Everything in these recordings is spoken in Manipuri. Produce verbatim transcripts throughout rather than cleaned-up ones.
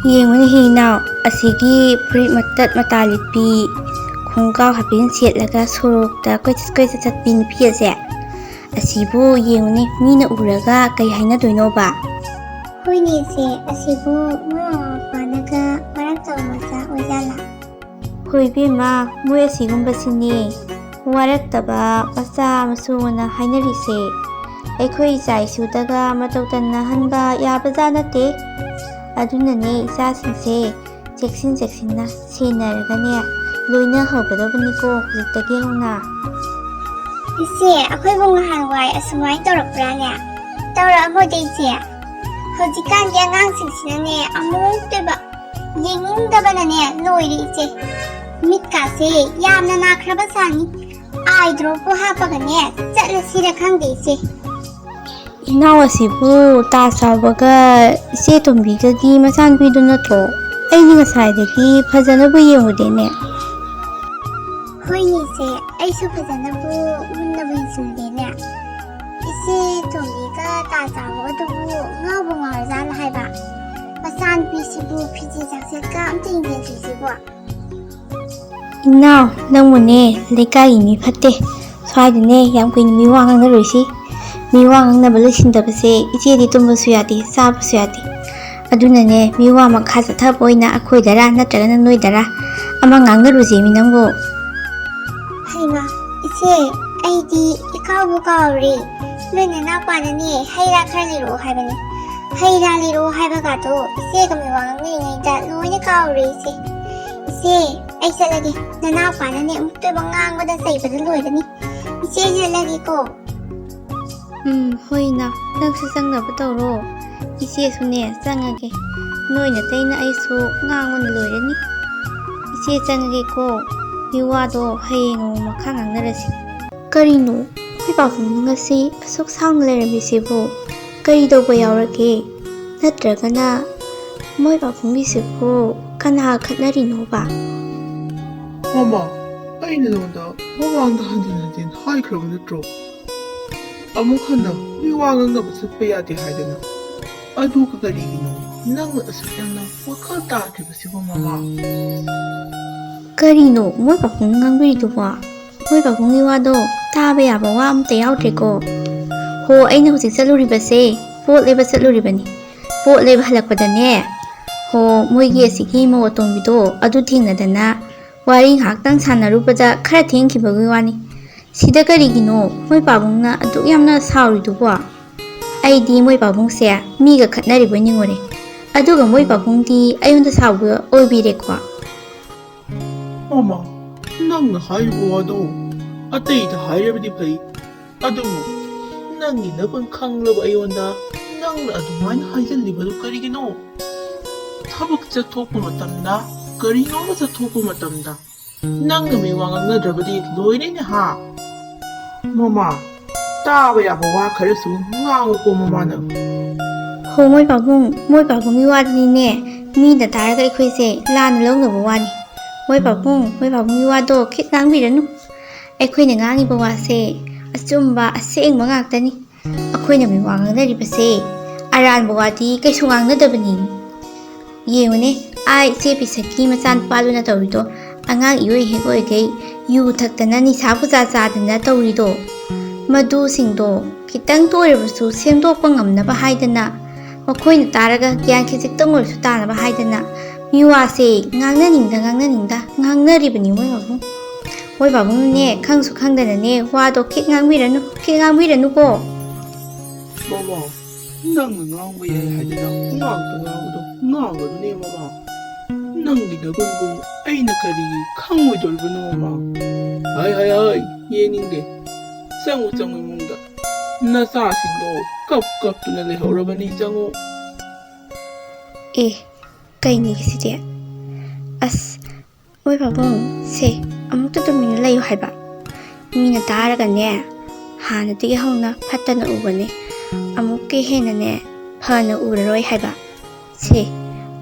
ꯌꯦꯡꯉꯨꯅꯦ ꯍꯦ ꯏꯅꯥꯎ, ꯑꯁꯤꯒꯤ ꯐꯨꯔꯤꯠ ꯃꯇꯠ ꯃꯇꯥ ꯂꯤꯠꯄꯤ, ꯈꯣꯡꯒ꯭ꯔꯥꯎ ꯍꯥꯄꯦꯟ ꯁꯦꯠꯂꯒ ꯁꯣꯔꯣꯛꯇ ꯀꯣꯏꯆꯠ ꯀꯣꯏꯆꯠ ꯆꯠꯄꯤ ꯅꯨꯄꯤ ꯑꯁꯦ꯫ ꯑꯁꯤꯕꯨ ꯌꯦꯡꯉꯨꯅꯦ, ꯃꯤꯅ ꯎꯔꯒ ꯀꯩ ꯍꯥꯏꯅꯗꯣꯏꯅꯣꯕ? ꯍꯣꯏꯅꯦ ꯏꯆꯦ, ꯑꯁꯤꯕꯨ ꯃꯃꯥ ꯃꯄꯥꯅꯒ ꯃꯔꯝ ꯆꯥꯎꯕ ꯃꯆꯥ ꯑꯣꯏꯖꯥꯠꯂꯥ? ꯍꯣꯏ ꯏꯕꯦꯝꯃ, ꯃꯣꯏ ꯑꯁꯤꯒꯨꯝꯕꯁꯤꯅꯦ ꯋꯥꯔꯛꯇꯕ ꯃꯆꯥ ꯃꯁꯨꯑꯅ ꯍꯥꯏꯅꯔꯤꯁꯦ꯫ ꯑꯩꯈꯣꯏ ꯏꯆꯥ ꯏꯁꯨꯗꯒ ꯃꯇꯧ ꯇꯝꯅꯍꯟꯕ ꯌꯥꯕꯖꯥꯠ ꯅꯠꯇꯦ꯫ ꯑꯗꯨꯅꯅꯦ ꯏꯆꯥꯁꯤꯡꯁꯦ ꯆꯦꯛꯁꯤꯟ ꯆꯦꯛꯁꯤꯟꯅ ꯁꯦꯟꯅꯔꯒꯅꯦ ꯂꯣꯏꯅꯍꯧꯒꯗꯕꯅꯤꯀꯣ ꯍꯧꯖꯤꯛꯇꯒꯤ ꯍꯧꯅ꯫ ꯏꯆꯦ, ꯑꯩꯈꯣꯏꯕꯨ ꯉꯍꯥꯟꯋꯥꯏ ꯑꯁꯨꯃꯥꯏꯅ ꯇꯧꯔꯛꯄ꯭ꯔꯥꯅꯦ? ꯇꯧꯔꯛꯑꯝꯃꯣꯏꯗ ꯏꯆꯦ꯫ ꯍꯧꯖꯤꯛꯀꯥꯟꯒꯤ ꯑꯉꯥꯡꯁꯤꯡꯁꯤꯅꯅꯦ ꯑꯃꯨꯛꯇꯣꯏꯕ ꯌꯦꯡꯅꯤꯡꯗꯕꯅꯅꯦ ꯂꯣꯏꯔꯦ ꯏꯆꯦ꯫ ꯃꯤꯠꯀꯥꯁꯦ ꯌꯥꯝꯅ ꯅꯥꯈ꯭ꯔꯕ ꯁꯥꯅꯤ꯫ ꯑꯥꯏ ꯗ꯭ꯔꯣꯞꯄꯨ ꯍꯥꯞꯄꯒꯅꯦ ꯆꯠꯂꯁꯤꯔ ꯈꯪꯗꯦ ꯏꯆꯦ꯫ ꯏꯅꯥꯎ ꯑꯁꯤꯕꯨ ꯇꯥ ꯆꯥꯎꯕꯒ ꯏꯆꯦ ꯇꯣꯝꯕꯤꯒꯒꯤ ꯃꯆꯥꯅꯨꯄꯤꯗꯨ ꯅꯠꯇ꯭ꯔꯣ? ꯑꯩꯗꯤ ꯉꯁꯥꯏꯗꯒꯤ ꯐꯖꯅꯕꯨ ꯌꯦꯡꯉꯨꯗꯦꯅꯦ꯫ ꯍꯣꯏꯅꯦ ꯏꯆꯦ, ꯑꯩꯁꯨ ꯐꯖꯅꯕꯨ ꯃꯨꯟꯅꯕꯨ ꯌꯦꯡꯁꯤꯟꯗꯦꯅꯦ꯫ ꯏꯆꯦ ꯇꯣꯝꯕꯤꯒ ꯇꯥ ꯆꯥꯎꯕꯒꯗꯨꯕꯨ ꯉꯥꯎꯕꯨ ꯉꯥꯎꯔꯖꯥꯠꯂ ꯍꯥꯏꯕ꯫ ꯃꯆꯥꯅꯨꯄꯤꯁꯤꯕꯨ ꯐꯤꯖꯦ ꯆꯥꯛꯁꯦꯠꯀ ꯑꯝꯇ ꯌꯦꯡꯁꯤꯟꯗ꯭ꯔꯤꯁꯤꯕꯣ꯫ ꯏꯅꯥꯎ, ꯅꯪꯕꯨꯅꯦ ꯂꯩꯀꯥꯏꯒꯤ ꯃꯤ ꯐꯠꯇꯦ꯫ ꯁ꯭ꯋꯥꯏꯗꯅꯦ ꯌꯥꯝ ꯀꯨꯏꯅ ꯃꯤ ꯋꯥ ꯉꯥꯡꯅꯔꯣꯏꯁꯤ꯫ ꯃꯤ ꯋꯥ ꯉꯥꯡꯅꯕ ꯂꯣꯏꯁꯤꯟꯗꯕꯁꯦ ꯏꯆꯦꯗꯤ ꯇꯨꯝꯕꯁꯨ ꯌꯥꯗꯦ, ꯆꯥꯕꯁꯨ ꯌꯥꯗꯦ꯫ ꯑꯗꯨꯅꯅꯦ ꯃꯤ ꯋꯥ ꯃꯈꯥ ꯆꯠꯊꯕ ꯑꯣꯏꯅ ꯑꯩꯈꯣꯏꯗꯔꯥ ꯅꯠꯇ꯭ꯔꯒꯅ ꯅꯣꯏꯗꯔꯥ ꯑꯃ ꯉꯥꯡꯅꯔꯨꯁꯦ ꯃꯤ ꯅꯪꯕꯨ꯫ ꯍꯩꯃꯥ, ꯏꯆꯦ, ꯑꯩꯗꯤ ꯏꯀꯥꯎꯕꯨ ꯀꯥꯎꯔꯦ꯫ ꯅꯣꯏ ꯅꯅꯥꯎꯄꯥꯅꯅꯦ ꯍꯩ ꯔꯥ ꯈꯔ ꯂꯩꯔꯛꯑꯣ ꯍꯥꯏꯕꯅꯦ꯫ ꯍꯩ ꯔꯥ ꯂꯩꯔꯛꯑꯣ ꯍꯥꯏꯕꯒꯥꯗꯣ ꯏꯆꯦꯒ ꯃꯤ ꯋꯥ ꯉꯥꯡꯅꯔꯤꯉꯩꯗ ꯂꯣꯏꯅ ꯀꯥꯎꯔꯦ ꯏꯆꯦ꯫ ꯏꯆꯦ, ꯑꯩ ꯆꯠꯂꯒꯦ꯫ ꯅꯅꯥꯎꯄꯥꯅꯅꯦ ꯑꯃꯨꯛꯇꯣꯏꯕ ꯉꯥꯡꯕꯗ ꯆꯩꯕꯗ ꯂꯣꯏꯔꯅꯤ꯫ ꯏꯆꯦ, ꯑꯩ ꯆꯠꯂꯒꯦꯀꯣ꯫ ꯎꯝ, ꯍꯣꯏ ꯏꯅꯥꯎ, ꯅꯪꯁꯨ ꯆꯪꯅꯕ ꯇꯧꯔꯣ꯫ ꯏꯆꯦꯁꯨꯅꯦ ꯆꯪꯉꯒꯦ꯫ ꯅꯣꯏ ꯅꯇꯩꯅ ꯑꯩꯁꯨ ꯉꯥꯡꯕꯅ ꯂꯣꯏꯔꯅꯤ꯫ ꯏꯆꯦ ꯆꯪꯉꯒꯦꯀꯣ꯫ ꯃꯤꯋꯥꯗꯣ ꯍꯌꯦꯡ ꯑꯃꯨꯛ ꯃꯈꯥ ꯉꯥꯡꯅꯔꯁꯤ꯫ ꯀꯔꯤꯅꯣ? ꯑꯩꯈꯣꯏ ꯄꯥꯕꯨꯡꯅ ꯉꯁꯤ ꯑꯁꯨꯛ ꯁꯥꯎꯅ ꯂꯩꯔꯝꯃꯤꯁꯤꯕꯨ ꯀꯔꯤ ꯇꯧꯕ ꯌꯥꯎꯔꯒꯦ? ꯅꯠꯇ꯭ꯔꯒꯅ ꯃꯣꯏ ꯄꯥꯕꯨꯡꯒꯤꯁꯤꯕꯨ ꯀꯅꯥ ꯈꯠꯅꯔꯤꯅꯣꯕ? ꯃꯃꯥ, ꯑꯩꯅ ꯅꯉꯣꯟꯗ ꯃꯃꯥꯡꯗ ꯍꯟꯖꯤꯟ ꯍꯟꯖꯤꯟ ꯍꯥꯏꯈ꯭ꯔꯕ ꯅꯠꯇ꯭ꯔꯣ? ꯑꯃꯨꯛ ꯍꯟꯅ ꯃꯤ ꯋꯥ ꯉꯥꯡꯅꯕ ꯆꯠꯄ ꯌꯥꯗꯦ ꯍꯥꯏꯗꯅ꯫ ꯑꯗꯨꯒ ꯀꯔꯤꯒꯤꯅꯣ ꯅꯪꯅ ꯑꯁꯨꯛ ꯌꯥꯝꯅ ꯋꯥꯈꯜ ꯇꯥꯗ꯭ꯔꯤꯕꯁꯤꯕꯨ, ꯃꯃꯥ? ꯀꯔꯤꯅꯣ ꯃꯣꯏ ꯄꯥꯕꯨꯡꯅ ꯉꯥꯡꯕꯤꯔꯤꯗꯨꯕꯣ? ꯃꯣꯏ ꯄꯥꯕꯨꯡꯒꯤ ꯋꯥꯗꯣ ꯇꯥꯕ ꯌꯥꯕ ꯋꯥ ꯑꯝꯇ ꯌꯥꯎꯗ꯭ꯔꯦꯀꯣ꯫ ꯍꯣ, ꯑꯩꯅ ꯍꯧꯖꯤꯛ ꯆꯠꯂꯨꯔꯤꯕꯁꯦ ꯄꯣꯠ ꯂꯩꯕ ꯆꯠꯂꯨꯔꯤꯕꯅꯤ꯫ ꯄꯣꯠ ꯂꯩꯕ ꯍꯜꯂꯛꯄꯗꯅꯦ, ꯍꯣ, ꯃꯣꯏꯒꯤ ꯑꯁꯤꯒꯤ ꯃꯧ ꯑꯇꯣꯝꯕꯤꯗꯣ ꯑꯗꯨ ꯊꯦꯡꯅꯗꯅ ꯋꯥꯔꯤ ꯉꯥꯏꯍꯥꯛꯇꯪ ꯁꯥꯟꯅꯔꯨꯕꯗ ꯈꯔ ꯊꯦꯡꯈꯤꯕꯒꯤ ꯋꯥꯅꯤ꯫ ꯁꯤꯗ ꯀꯔꯤꯒꯤꯅꯣ ꯃꯣꯏ ꯄꯥꯕꯨꯡꯅ ꯑꯗꯨꯛ ꯌꯥꯝꯅ ꯁꯥꯎꯔꯤꯗꯨꯕꯣ? ꯑꯩꯗꯤ ꯃꯣꯏ ꯄꯥꯕꯨꯡꯁꯦ ꯃꯤꯒ ꯈꯠꯅꯔꯤꯕꯣꯏ ꯅꯤꯡꯉꯨꯔꯦ꯫ ꯑꯗꯨꯒ ꯃꯣꯏ ꯄꯥꯕꯨꯡꯗꯤ ꯑꯩꯉꯣꯟꯗ ꯁꯥꯎꯕ ꯑꯣꯏꯕꯤꯔꯦꯀꯣ꯫ ꯃꯃꯥ, ꯅꯪꯅ ꯍꯥꯏꯔꯤꯕ ꯋꯥꯗꯣ ꯑꯇꯩꯗ ꯍꯥꯏꯔꯕꯗꯤ ꯐꯩ, ꯑꯗꯨꯕꯨ ꯅꯪꯒꯤ ꯅꯒꯨꯟ ꯈꯪꯂꯕ ꯑꯩꯉꯣꯟꯗ ꯅꯪꯅ ꯑꯗꯨꯃꯥꯏꯅ ꯍꯥꯏꯖꯤꯜꯂꯤꯕꯗꯨ ꯀꯔꯤꯒꯤꯅꯣ? ꯊꯕꯛ ꯆꯠꯊꯣꯛꯄ ꯃꯇꯝꯗ, ꯀꯔꯤꯅꯣꯃ ꯆꯠꯊꯣꯛꯄ ꯃꯇꯝꯗ ꯅꯪꯅ ꯃꯤ ꯋꯥ ꯉꯥꯡꯅꯗ꯭ꯔꯕꯗꯤ ꯂꯣꯏꯔꯦꯅꯦ ꯍꯥ? ꯃꯃꯥ, ꯇꯥꯕ ꯌꯥꯕ ꯋꯥ ꯈꯔꯁꯨ ꯉꯥꯡꯉꯨꯀꯣ ꯃꯃꯥꯅ꯫ ꯍꯣ ꯃꯣꯏ ꯄꯥꯕꯨꯡ, ꯃꯣꯏ ꯄꯥꯕꯨꯡꯒꯤ ꯋꯥꯗꯨꯅꯤꯅꯦ, ꯃꯤꯅ ꯇꯥꯔꯒ ꯑꯩꯈꯣꯏꯁꯦ ꯂꯥꯟꯅ ꯂꯧꯅꯕ ꯋꯥꯅꯤ꯫ ꯃꯣꯏ ꯄꯥꯕꯨꯡ, ꯃꯣꯏ ꯄꯥꯕꯨꯡꯒꯤ ꯋꯥꯗꯣ ꯈꯤꯠ ꯉꯥꯡꯕꯤꯔꯅꯨ꯫ ꯑꯩꯈꯣꯏꯅ ꯉꯥꯡꯉꯤꯕ ꯋꯥꯁꯦ ꯑꯆꯨꯝꯕ ꯑꯁꯦꯡꯕ ꯉꯥꯛꯇꯅꯤ꯫ ꯑꯩꯈꯣꯏꯅ ꯃꯤ ꯋꯥ ꯉꯥꯡꯅꯔꯤꯕꯁꯦ ꯑꯔꯥꯟꯕ ꯋꯥꯗꯤ ꯀꯩꯁꯨ ꯉꯥꯡꯅꯗꯕꯅꯤ꯫ ꯌꯦꯡꯉꯨꯅꯦ, ꯑꯥ ꯏꯆꯦ ꯄꯤꯁꯛꯀꯤ ꯃꯆꯥꯅꯨꯄꯥꯗꯨꯅ ꯇꯧꯔꯤꯗꯣ, ꯑꯉꯥꯡ ꯏꯑꯣꯏ ꯍꯦꯛ ꯑꯣꯏꯈꯩ ꯌꯨ ꯊꯛꯇꯅ ꯅꯤꯁꯥ ꯄꯨꯁꯥ ꯆꯥꯗꯅ ꯇꯧꯔꯤꯗꯣ꯫ ꯃꯗꯨꯁꯤꯡꯗꯣ ꯈꯤꯇꯪꯇ ꯑꯣꯏꯔꯕꯁꯨ ꯁꯦꯝꯗꯣꯛꯄ ꯉꯝꯅꯕ ꯍꯥꯏꯗꯅ, ꯃꯈꯣꯏꯅ ꯇꯥꯔꯒ ꯒ꯭ꯌꯥꯟ ꯈꯤꯖꯤꯛꯇꯪ ꯑꯣꯏꯔꯁꯨ ꯇꯥꯅꯕ ꯍꯥꯏꯗꯅ ꯃꯤꯋꯥꯁꯦ ꯉꯥꯡꯅꯅꯤꯡꯗ ꯉꯥꯡꯅꯅꯤꯡꯗ ꯉꯥꯡꯅꯔꯤꯕꯅꯤ ꯃꯣꯏ ꯄꯥꯕꯨꯡ꯫ ꯃꯣꯏ ꯄꯥꯕꯨꯡꯅꯅꯦ ꯈꯪꯁꯨ ꯈꯪꯗꯅꯅꯦ ꯋꯥꯗꯣ ꯈꯤꯠ ꯉꯥꯡꯕꯤꯔꯅꯨ, ꯈꯤꯠ ꯉꯥꯡꯕꯤꯔꯅꯨꯀꯣ꯫ ꯃꯃꯥ, ꯅꯪꯅ ꯉꯥꯡꯕ ꯌꯥꯏ ꯍꯥꯏꯗꯅ ꯉꯥꯡꯇ ꯉꯥꯡꯕꯗꯣ ꯉꯥꯡꯒꯅꯨꯅꯦ ꯃꯃꯥ꯫ ꯅꯪꯒꯤ ꯅꯒꯨꯟꯕꯨ ꯑꯩꯅ ꯀꯔꯤꯒꯤ ꯈꯪꯉꯣꯏꯗꯧꯔꯤꯕꯅꯣ ꯃꯃꯥ? ꯍꯥꯏ ꯍꯥꯏ ꯍꯥꯏ, ꯌꯦꯡꯅꯤꯡꯗꯦ꯫ ꯆꯪꯉꯨ ꯆꯪꯉꯨ ꯏꯃꯨꯡꯗ꯫ ꯅꯆꯥꯁꯤꯡꯗꯣ ꯀꯞ ꯀꯞꯇꯨꯅ ꯂꯩꯍꯧꯔꯕꯅꯤ, ꯆꯪꯉꯨ꯫ ꯑꯦ, ꯀꯩꯅꯤꯒꯦ ꯁꯤꯗꯤ? ꯑꯁ, ꯃꯣꯏ ꯄꯥꯕꯨꯡ, ꯁꯦ, ꯑꯃꯨꯛꯇ ꯇꯨꯃꯤꯟꯅ ꯂꯩꯌꯨ ꯍꯥꯏꯕ꯫ ꯃꯤꯅ ꯇꯥꯔꯒꯅꯦ, ꯍꯥꯟꯅꯗꯒꯤ ꯍꯧꯅ ꯐꯠꯇꯅ ꯎꯕꯅꯦ, ꯑꯃꯨꯛꯀ ꯍꯦꯟꯅꯅꯦ ꯐꯅ ꯎꯔꯔꯣꯏ ꯍꯥꯏꯕ꯫ ꯁꯦ,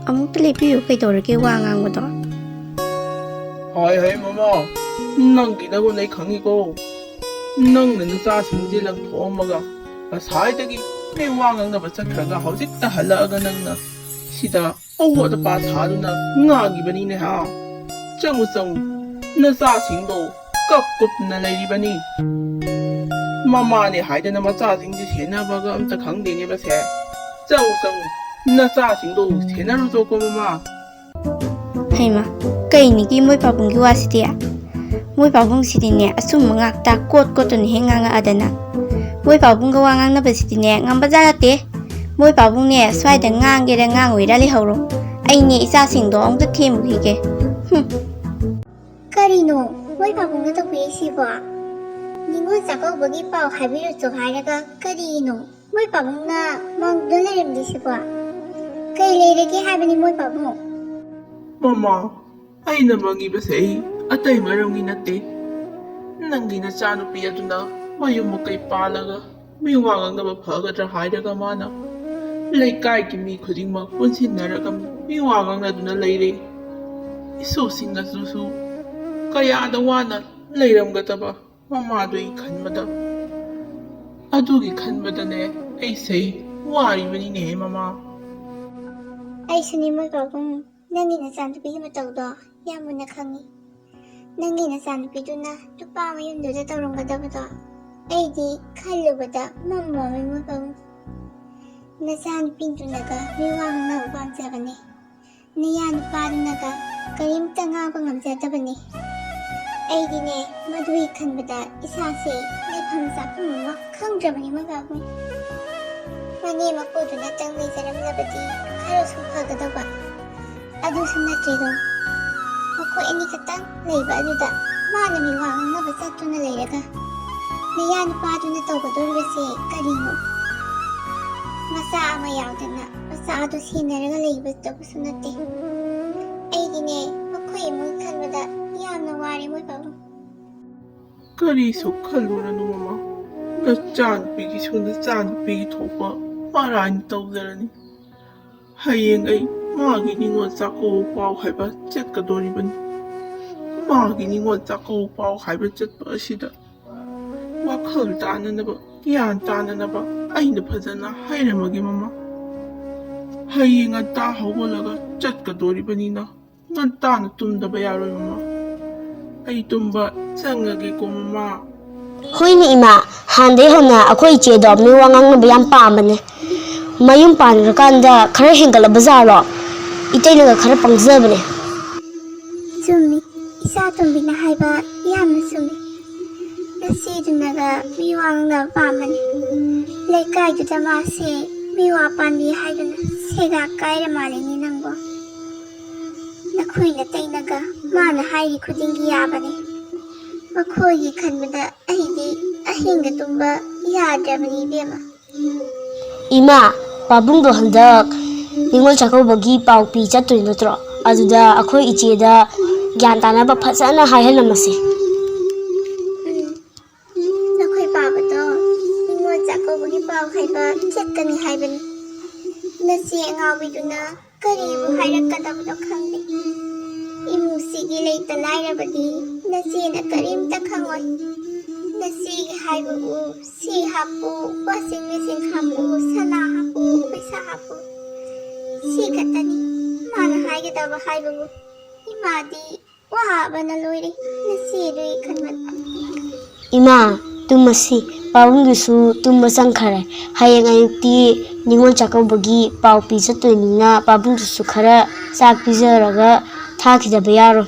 ꯑꯃꯨꯛꯇ ꯂꯦꯞꯄꯤꯌꯨ, ꯀꯩꯗꯧꯔꯒꯦ ꯋꯥ ꯉꯥꯡꯕꯗꯣ? ꯍꯥꯏ ꯍꯥꯏ ꯃꯃꯥ, ꯅꯪꯒꯤ ꯅꯒꯨꯟ ꯑꯩ ꯈꯪꯉꯤꯀꯣ꯫ ꯅꯪꯅ ꯅꯆꯥꯁꯤꯡꯁꯦ ꯂꯪꯊꯣꯛꯑꯝꯃꯒ ꯉꯁꯥꯏꯗꯒꯤ ꯃꯤ ꯋꯥ ꯉꯥꯡꯅꯕ ꯆꯠꯈ꯭ꯔꯒ ꯍꯧꯖꯤꯛꯇ ꯍꯜꯂꯛꯑꯒ ꯅꯪꯅ ꯁꯤꯗ ꯑꯋꯥꯠ ꯑꯄꯥ ꯁꯥꯗꯨꯅ ꯉꯥꯡꯉꯤꯕꯅꯤꯅꯦ ꯍꯥ? ꯆꯪꯉꯨ, ꯆꯪꯉꯨ, ꯅꯆꯥꯁꯤꯡꯗꯣ ꯀꯞ ꯀꯞꯅ ꯂꯩꯔꯤꯕꯅꯤ꯫ ꯃꯃꯥꯅꯦ ꯍꯥꯏꯗꯅ ꯃꯆꯥꯁꯤꯡꯁꯤ ꯁꯦꯟꯅꯕꯒ ꯑꯝꯇ ꯈꯪꯗꯦꯅꯦ ꯃꯁꯦ꯫ ꯆꯪꯉꯨ, ꯆꯪꯉꯨ, ꯅꯆꯥꯁꯤꯡꯗꯣ ꯁꯦꯟꯅꯔꯨꯆꯣꯀꯣ ꯃꯃꯥ꯫ ꯍꯩꯃ, ꯀꯩꯅꯤꯒꯤ ꯃꯣꯏ ꯄꯥꯕꯨꯡꯒꯤ ꯋꯥꯁꯤꯗꯤ? ꯃꯣꯏ ꯄꯥꯕꯨꯡꯁꯤꯗꯤꯅꯦ, ꯑꯆꯨꯝꯕ ꯉꯥꯛꯇ ꯀꯣꯠ ꯀꯣꯠꯇꯨꯅ ꯍꯦꯛ ꯉꯥꯡꯉꯛꯑꯗꯅ꯫ ꯃꯣꯏ ꯄꯥꯕꯨꯡꯒ ꯋꯥ ꯉꯥꯡꯅꯕꯁꯤꯗꯤꯅꯦ, ꯉꯝꯕꯖꯥꯠ ꯅꯠꯇꯦ꯫ ꯃꯣꯏ ꯄꯥꯕꯨꯡꯅꯦ, ꯁ꯭ꯋꯥꯏꯗ ꯉꯥꯡꯒꯦꯔꯥ ꯉꯥꯡꯉꯣꯏꯔꯥ ꯂꯩꯍꯧꯔꯣ꯫ ꯑꯩꯅꯦ, ꯏꯆꯥꯁꯤꯡꯗꯣ ꯑꯃꯨꯛꯇ ꯊꯦꯝꯃꯨꯈꯤꯒꯦ꯫ ꯍꯨꯝ꯫ ꯀꯔꯤꯅꯣ ꯃꯣꯏ ꯄꯥꯕꯨꯡꯅ ꯇꯧꯕꯤꯔꯤꯁꯤꯕꯣ? ꯅꯤꯉꯣꯜ ꯆꯥꯛꯀꯧꯕꯒꯤ ꯄꯥꯎ ꯍꯥꯏꯕꯤꯔꯨꯆꯣ ꯍꯥꯏꯔꯒ ꯀꯔꯤꯅꯣ ꯃꯣꯏ ꯄꯥꯕꯨꯡꯅ ꯃꯪꯗꯨꯅ ꯂꯩꯔꯝꯂꯤꯁꯤꯕꯣ? ꯀꯩ ꯂꯩꯔꯒꯦ ꯍꯥꯏꯕꯅꯤ ꯃꯣꯏ ꯄꯥꯕꯨꯡ? ꯃꯃꯥ, ꯑꯩꯅ ꯃꯪꯉꯤꯕꯁꯦ ꯑꯩ ꯑꯇꯩ ꯃꯔꯝꯒꯤ ꯅꯠꯇꯦ꯫ ꯅꯪꯒꯤ ꯅꯆꯥꯅꯨꯄꯤ ꯑꯗꯨꯅ ꯃꯌꯨꯝ ꯃꯀꯩ ꯄꯥꯜꯂꯒ ꯃꯤ ꯋꯥ ꯉꯥꯡꯅꯕ ꯐꯒꯗ꯭ꯔꯥ ꯍꯥꯏꯔꯒ ꯃꯥꯅ ꯂꯩꯀꯥꯏꯒꯤ ꯃꯤ ꯈꯨꯗꯤꯡꯃꯛ ꯄꯨꯟꯁꯤꯟꯅꯔꯒ ꯃꯤ ꯋꯥ ꯉꯥꯡꯅꯗꯨꯅ ꯂꯩꯔꯦ꯫ ꯏꯁꯨꯁꯤꯡ ꯑꯗꯨꯁꯨ ꯀꯌꯥꯗ ꯋꯥꯅ ꯂꯩꯔꯝꯒꯗꯕ ꯃꯃꯥꯗꯨꯒꯤ ꯈꯟꯕꯗ꯫ ꯑꯗꯨꯒꯤ ꯈꯟꯕꯗꯅꯦ ꯑꯩꯁꯦ ꯋꯥꯔꯤꯕꯅꯤꯅꯦ ꯃꯃꯥ꯫ ꯑꯩꯁꯨꯅꯤ ꯃꯣꯏ ꯄꯥꯕꯨꯡ, ꯅꯪꯒꯤ ꯅꯆꯥꯅꯨꯄꯤꯒꯤ ꯃꯇꯧꯗꯣ ꯌꯥꯝ ꯃꯨꯟꯅ ꯈꯪꯉꯤ꯫ ꯅꯪꯒꯤ ꯅꯆꯥꯅꯨꯄꯤꯗꯨꯅ ꯅꯨꯄꯥ ꯃꯌꯨꯝꯗꯨꯗ ꯇꯧꯔꯝꯒꯗꯕꯗꯣ ꯑꯩꯗꯤ ꯈꯜꯂꯨꯕꯗ ꯃꯝꯃꯣꯃꯤ ꯃꯣꯏ ꯄꯥꯕꯨꯡ꯫ ꯅꯆꯥꯅꯨꯄꯤꯗꯨꯅꯒ ꯃꯤ ꯋꯥ ꯉꯥꯡꯅꯕ ꯄꯥꯝꯖꯕꯅꯦ꯫ ꯅꯌꯥ ꯅꯨꯄꯥꯗꯨꯅꯒ ꯀꯔꯤꯝꯇ ꯉꯥꯡꯕ ꯉꯝꯖꯗꯕꯅꯦ꯫ ꯑꯩꯗꯤꯅꯦ, ꯃꯗꯨꯒꯤ ꯈꯟꯕꯗ ꯏꯁꯥꯁꯦ ꯂꯩꯐꯝ ꯆꯥꯐꯝ ꯑꯃ ꯈꯪꯗ꯭ꯔꯕꯅꯤ ꯃꯣꯏ ꯄꯥꯕꯨꯡ꯫ ꯃꯅꯦ ꯃꯀꯨꯗꯨꯅꯇꯪ ꯂꯩꯖꯔꯝꯂꯕꯗꯤ ꯈꯔꯁꯨ ꯐꯒꯗꯧꯕ꯫ ꯑꯗꯨꯁꯨ ꯅꯠꯇ꯭ꯔꯦꯗꯣ꯫ ꯃꯈꯣꯏ ꯑꯅꯤ ꯈꯛꯇꯪ ꯂꯩꯕ ꯑꯗꯨꯗ ꯃꯥꯅ ꯃꯤ ꯋꯥ ꯉꯥꯡꯅꯕ ꯆꯠꯇꯨꯅ ꯂꯩꯔꯒ ꯅꯌꯥ ꯅꯨꯄꯥꯗꯨꯅ ꯇꯧꯒꯗꯧꯔꯤꯕꯁꯦ ꯀꯔꯤꯅꯣ? ꯃꯆꯥ ꯑꯃ ꯌꯥꯎꯗꯅ ꯃꯆꯥ ꯑꯗꯨ ꯁꯦꯟꯅꯔꯒ ꯂꯩꯕꯗꯕꯨꯁꯨ ꯅꯠꯇꯦ꯫ ꯑꯩꯗꯤꯅꯦ, ꯃꯈꯣꯏ ꯏꯃꯨꯡ ꯈꯟꯕꯗ ꯌꯥꯝꯅ ꯋꯥꯔꯦ ꯃꯣꯏ ꯄꯥꯕꯨꯡ꯫ ꯀꯔꯤꯁꯨ ꯈꯜꯂꯨꯔꯅꯨ ꯃꯃꯥ꯫ ꯅꯆꯥꯅꯨꯄꯤꯒꯤꯁꯨ ꯅꯆꯥꯅꯨꯄꯤꯒꯤ ꯊꯣꯛꯄ ꯃꯔꯥꯏꯅ ꯇꯧꯖꯔꯅꯤ꯫ ꯍꯌꯦꯡ ꯑꯩ ꯃꯥꯒꯤ ꯅꯤꯉꯣꯜ ꯆꯥꯛꯀꯧꯕ ꯄꯥꯎ ꯍꯥꯏꯕ ꯆꯠꯀꯗꯣꯔꯤꯕꯅꯤ꯫ ꯃꯥꯒꯤ ꯅꯤꯉꯣꯜ ꯆꯥꯛꯀꯧꯕ ꯄꯥꯎ ꯍꯥꯏꯕ ꯆꯠꯄ ꯑꯁꯤꯗ ꯋꯥꯈꯜ ꯇꯥꯅꯅꯕ, ꯒ꯭ꯌꯥꯟ ꯇꯥꯅꯅꯕ ꯑꯩꯅ ꯐꯖꯅ ꯍꯥꯏꯔꯝꯃꯒꯦ ꯃꯃꯥ꯫ ꯍꯌꯦꯡ ꯉꯟꯇꯥ ꯍꯧꯒꯠꯂꯒ ꯆꯠꯀꯗꯣꯔꯤꯕꯅꯤꯅ ꯉꯟꯇꯥꯅ ꯇꯨꯝꯗꯕ ꯌꯥꯔꯣꯏ, ꯃꯃꯥ꯫ ꯑꯩ ꯇꯨꯝꯕ ꯆꯪꯉꯒꯦꯀꯣ, ꯃꯃꯥ꯫ ꯍꯣꯏꯅꯦ ꯏꯃꯥ, ꯍꯥꯟꯅꯗꯩ ꯍꯧꯅ ꯑꯩꯈꯣꯏ ꯏꯆꯦꯗꯣ ꯃꯤ ꯋꯥ ꯉꯥꯡꯅꯕ ꯌꯥꯝ ꯄꯥꯝꯕꯅꯦ꯫ ꯃꯌꯨꯝ ꯄꯥꯟꯈ꯭ꯔꯀꯥꯟꯗ ꯈꯔ ꯍꯦꯟꯒꯠꯂꯕ ꯖꯥꯠꯂꯣ? ꯏꯇꯩꯅꯒ ꯈꯔ ꯄꯪꯖꯕꯅꯦ꯫ ꯆꯨꯝꯃꯤ, ꯏꯆꯥ ꯇꯣꯝꯕꯤꯅ ꯍꯥꯏꯕ ꯌꯥꯝꯅ ꯆꯨꯝꯃꯤ꯫ ꯅꯆꯦꯗꯨꯅꯒ ꯃꯤ ꯋꯥ ꯉꯥꯡꯅꯕ ꯄꯥꯝꯕꯅꯤ꯫ ꯂꯩꯀꯥꯏꯗꯨꯗ ꯃꯥꯁꯦ ꯃꯤ ꯋꯥ ꯄꯥꯟꯕꯤ ꯍꯥꯏꯗꯨꯅ ꯁꯦꯒꯥꯛ ꯀꯥꯏꯔ ꯃꯥꯜꯂꯤꯅꯦ ꯅꯪꯕꯣ꯫ ꯅꯈꯣꯏ ꯅꯇꯩꯅꯒ ꯃꯥꯅ ꯍꯥꯏꯔꯤ ꯈꯨꯗꯤꯡꯒꯤ ꯌꯥꯕꯅꯤ꯫ ꯃꯈꯣꯏꯒꯤ ꯈꯟꯕꯗ ꯑꯩꯗꯤ ꯑꯍꯤꯡꯒ ꯇꯨꯝꯕ ꯌꯥꯗ꯭ꯔꯕꯅꯤ ꯏꯕꯦꯝꯃ꯫ ꯏꯃꯥ, ꯄꯥꯕꯨꯡꯗꯣ ꯍꯟꯗꯛ ꯅꯤꯉꯣꯜ ꯆꯥꯛꯀꯧꯕꯒꯤ ꯄꯥꯎ ꯄꯤ ꯆꯠꯇꯣꯏ ꯅꯠꯇ꯭ꯔꯣ? ꯑꯗꯨꯗ ꯑꯩꯈꯣꯏ ꯏꯆꯦꯗ ꯒ꯭ꯌꯥꯟ ꯇꯥꯅꯕ ꯐꯖꯅ ꯍꯥꯏꯍꯜꯂꯝꯃꯁꯤ꯫ ꯎꯝ, ꯅꯈꯣꯏ ꯄꯥꯕꯗꯣ ꯅꯤꯉꯣꯜ ꯆꯥꯛꯀꯧꯕꯒꯤ ꯄꯥꯎ ꯍꯥꯏꯕ ꯆꯠꯀꯅꯤ ꯍꯥꯏꯕꯅꯤ꯫ ꯅꯆꯦ ꯑꯉꯥꯎꯕꯤꯗꯨꯅ ꯀꯔꯤꯕꯨ ꯍꯥꯏꯔꯛꯀꯗꯕꯅꯣ ꯈꯪꯗꯦ꯫ ꯏꯃꯨꯡꯁꯤꯒꯤ ꯂꯩꯇ ꯂꯥꯏꯔꯕꯗꯤ ꯅꯆꯦꯅ ꯀꯔꯤꯝꯇ ꯈꯪꯉꯣꯏ꯫ ꯅꯆꯦꯒꯤ ꯍꯥꯏꯕꯕꯨ ꯁꯤ ꯍꯥꯞꯄꯨ, washing machine ꯍꯥꯞꯄꯨ, ꯁꯅꯥ ꯍꯥꯞꯄꯨ, ꯄꯩꯁꯥ ꯍꯥꯞꯄꯨ, ꯁꯤ ꯈꯛꯇꯅꯤ ꯃꯥꯅ ꯍꯥꯏꯒꯗꯕ ꯍꯥꯏꯕꯕꯨ꯫ ꯏꯃꯥꯗꯤ ꯋꯥꯕꯅ ꯂꯣꯏꯔꯦ ꯅꯆꯦꯗꯨꯒꯤ ꯈꯟꯕꯗ꯫ ꯏꯃꯥ, ꯇꯨꯝꯃꯁꯤ꯫ ꯄꯥꯕꯨꯡꯗꯨꯁꯨ ꯇꯨꯝꯕ ꯆꯪꯈꯔꯦ꯫ ꯍꯌꯦꯡ ꯑꯌꯨꯛꯇꯤ ꯅꯤꯉꯣꯜ ꯆꯥꯛꯀꯧꯕꯒꯤ ꯄꯥꯎ ꯄꯤ ꯆꯠꯇꯣꯏꯅꯤꯅ ꯄꯥꯕꯨꯡꯗꯨꯁꯨ ꯈꯔ ꯆꯥꯛ ꯄꯤꯖꯔꯒ ꯊꯥꯈꯤꯗꯕ ꯌꯥꯔꯣꯏ꯫